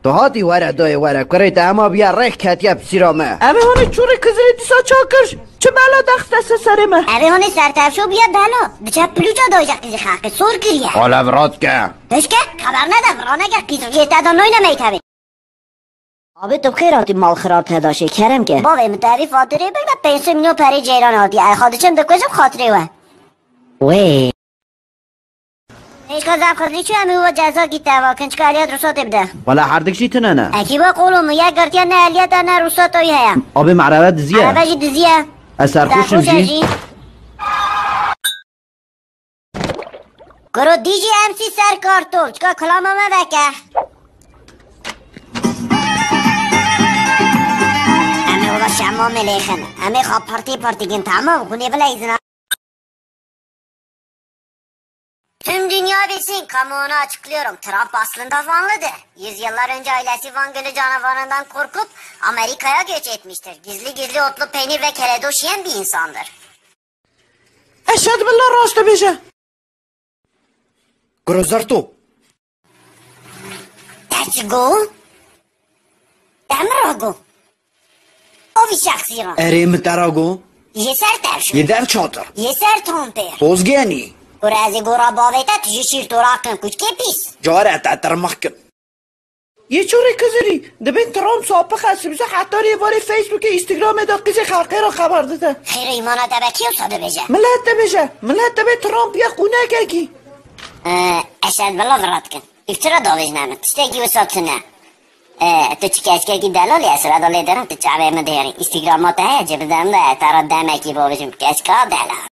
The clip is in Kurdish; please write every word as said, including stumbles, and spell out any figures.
Tu hatî were dayê were, kurê te hema biya rêk ketiye pisîra me. Em ê hûnê çûrê kizirê dîsa ça kir? Çi bela dexiste ser serê me? Em ê hûnê sertevşo biya bela. Diçe pilûça dayja qîzê xelqê sor kiriye. Qala virat ke. Dişke, xeber nede, viraneke qîz yê te da noyne meytevê. Abi tu bi xêr hatî mal xirar te daşê, kerem ke. Bavê min, te evî faturê bigre, pênc sed milyon perê ceyran hatiye. Ez xwe diçim dikujim xatirê we. Wê. Hêşka zaf xizlî çû, em ê we ceza gî te va kin, çika eliya ruhsatê bide. Wela herdik jî tune ne. Ekî we qolo min, yek girtiye ne eliya te ne ruhsata wî heye. Abi mereve diziye. Mereve jî diziye. Ez serxoşim jî. Kuro D J M C ser kartol, çika kilama me veke. Em ê ola şema melêxin. Em ê xwe partî partî gin, tamam? Hûn ê bila îzin. Tüm dünya bilsin, kamuoyuna açıklıyorum. Trump aslında Vanlıdır. Yüzyıllar önce ailesi Van Gölü canavarından korkup Amerika'ya göç etmiştir. Gizli gizli otlu peynir ve keledoş yiyen bir insandır. Eşhedü billah rast dibêje. Kuro zerto. Te çi got? Te min re got. O vî şexsî re. Erê, min te re got. Yê ser tevşo. Yê dev çatir. Yê ser tompêr. Pozgenî. Kuro ez ê gora bavê te, tu jî şîr torakin kuçkê pîs. Care te tirmix kin. Yê çûrê kizirî, dibên Trump sapixe, sibze hetarê varê Facebookê, Instagramê de qîzê xelqê re xeber dide. Xêr û îmana te be kî wisa dibêje? Millet dibêje, millet dibê Trump ye qûnekekî. Ee, ez ez bila virat kin. Îftira davêjne min. Tiştekî wisa tune. Ee, tu çi keçkekî delal î, ez reda lê derim, tu çavê min dihêrî. Instagrama te heye, cibidem de, te re demekî bavêjim, keçka delal.